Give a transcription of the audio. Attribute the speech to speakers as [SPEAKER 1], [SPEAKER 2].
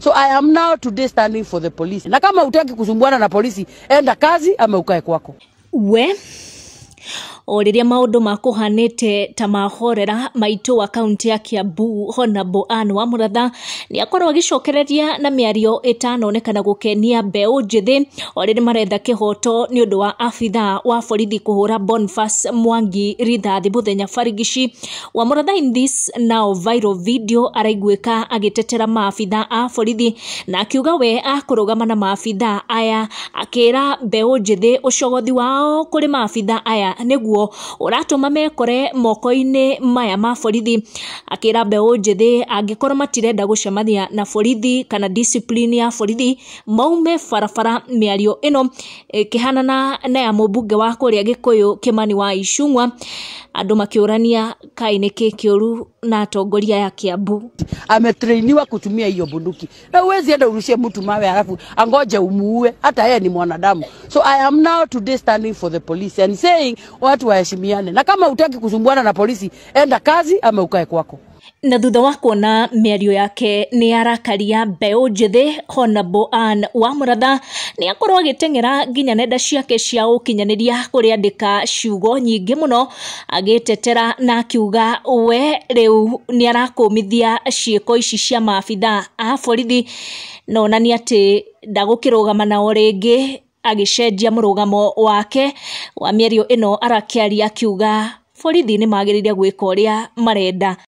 [SPEAKER 1] So I am now today standing for the police. Na kama hutaki kusumbuana na polisi, enda kazi ama ukae kwako.
[SPEAKER 2] We o rĩrĩa maũndũ makũhanĩte ta mahorera maitũ wa kaunti ya Kiambu Honorable Anne Wamuratha nĩ akorwo agĩcokereria na mĩario ĩtanonekana gũkenia mbeũ njĩthĩ o rĩrĩ maretha kĩhoto nĩ ũndũ wa abithaa wa borithi kũhũra Boniface Mwangi rithathi mũthenya barigici. Wamuratha in this now viral video araiguĩka agĩtetera maabithaa a borithi na akiuga we akũrũgama na maabithaa aya, akĩra mbeũ njĩthĩ ũcogothi wao kũrĩ maabithaa aya nĩguo ũratũma mekore moko-inĩ maya ma borithi. Akĩra mbeũ njĩthĩ angĩkorwo matirenda gũcemania na borithi kana discipline ya borithi maume barabara. Mĩario ĩno ĩkĩhanana na ya mũmbunge wa kũrĩa Gĩkũyũ Kĩmani wa Icung'wa, andũ makĩũrania kaĩ nĩkĩ kĩũru na atongoria ya Kiambu.
[SPEAKER 1] Ametrainiwa kutumia hiyo bunduki, na huwezi enda urushie mtu mawe alafu angoje umuue, hata yeye ni mwanadamu. So I am now today standing for the police and saying watu waheshimiane, na kama hutaki kusumbuana na polisi, enda kazi ama ukae kwako.
[SPEAKER 2] Na thutha wa kuona mĩario yake nĩ arakaria mbeũ njĩthĩ, Honorable Anne Wamuratha nĩ akorwo agĩteng'era nginya nenda ciake cia ũkinyanĩria kũrĩa andĩka ciugo nyingĩ mũno agĩtetera na akiuga we rĩu nĩ arakũmithia ciĩko ici cia maabithaa a borithi na onania atĩ ndagũkĩrũgama nao rĩngĩ, agĩcenjia mũrũgamo wake wa mĩario ĩno arakĩaria akiuga borithi nĩ magĩrĩire gwĩka ũrĩa marenda.